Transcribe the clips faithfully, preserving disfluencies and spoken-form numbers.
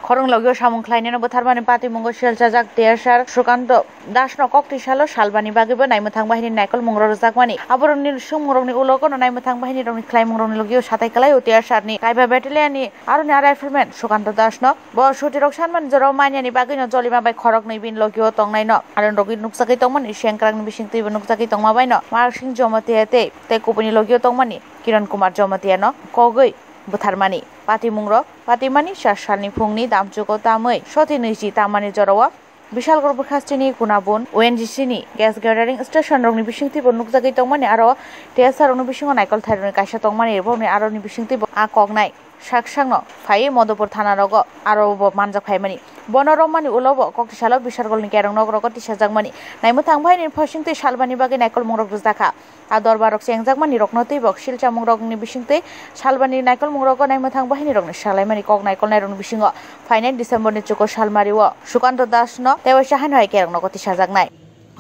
Khoroknwi logio samung khlainano bwtharmani patimungo selchajak T S R Sukanto Dasno koktwi salo salbani bagwibo naimwthang bahini naikolmungrok rwjakmani. Aborokni swngmungrokni ulogono naimwthang bahinirokni khlaimungrokni logio satai kwlaio T S R ni Kaiba Battalionni aroni rifleman Sukanto Dasno. Bo sutirok sanmani jorao manyani bagwino jolima bai khoroknwi bini logio tongnaino aronrogwi nukjagwi tongmani, sengkrakni bisingtwibo nukjagwi tongma baino Marsing Jomatia tei, tei kubuni logio tongmani Kiran Kumar Jamatiano kogwi bwtharmani. Patimungrok patimani sat salni phungni damchugo tamwi soti nwichi tamani jorao Bishalgarh Bwkhastini Kunabun O N G C ni gas gathering station rokni bisingtwibo nukjagwi tongmani, aro T S R rokni bisingo naikolthairokni kaisa tongmani, bokni aroni bisingtwibo a koknai sak sakno phaiwi Madhupur thana rogo aro bo manjak phaimani. Bono romani ulo bo koktisalo Bishalgarhni kerong nok rogo tisajakmani. Naimwthang bahaini phaisingtwi salbani bagwi naikolmungrok rwjakha. A dorbarrok chengjakmani rokno teibo silchamungrokni bisingtwi salbani naikolmungrogo naimwthang bahinirokni salaimani kok naikolnairokni bisingo phainai December ni chuko salmario Sukanto Dasno tei waisa haino hai kerong nogo tisajaknai.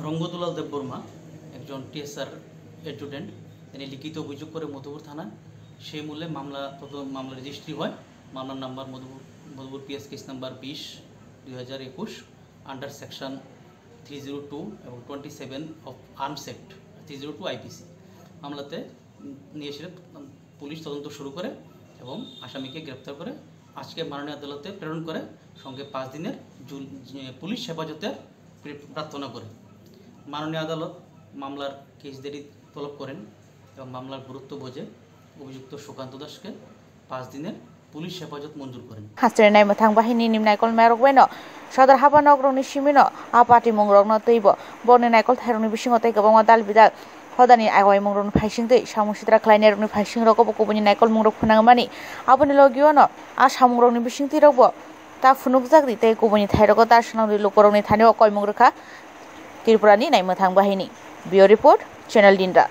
রঙ্গদুলাল দেববর্মা, একজন TSR adjutant, তিনি লিখিত অভিযোগ করে মধুপুর থানায় সেই মূলে মামলা তদ-, মামলা রেজিস্ট্রি হয়। মামলার number Madhupur, Madhupur PS case number বিশ দুই হাজার একুশ, under section three zero two এবং twenty seven of arms act, three zero two IPC. মামলাতে, উম, নিয়ে এসে, উম, পুলিশ তদন্ত শুরু করে এবং আসামিকে গ্রেপ্তার করে আজকে মাননীয় আদালতে প্রেরণ করে সঙ্গে পাঁচ দিনের জুল-, যে, পুলিশ হেফাজতের প্রে-, প্রার্থনা করে। মাননীয় আদালত মামলার কেস দেরি তলব করেন এবং মামলার গুরুত্ব বুঝে অভিযুক্ত সুকান্ত দাসকে পাঁচ দিনের পুলিশ হেফাজত মঞ্জুর করেন। Hasteni naimwthang bahini ni naikolmarok baino sodor haba nokrokni simino a patimungrokno teibo borokni naikolthairokni bisingo tei kwbangma dal bidal hodani agaimungrokni phaisingtwi samung sitra khlainairokni phaisingrogo bo kubuni naikolmungrok phwnangmani. Aboni logiono a samungrokni bisingtwirokbo ta phunukjakdi tei kubuni thairogo ta swnamdi lukurokni thanio koimung rwkha Tripurani naimwthang bahini. Bureau Report, Channel Dinra.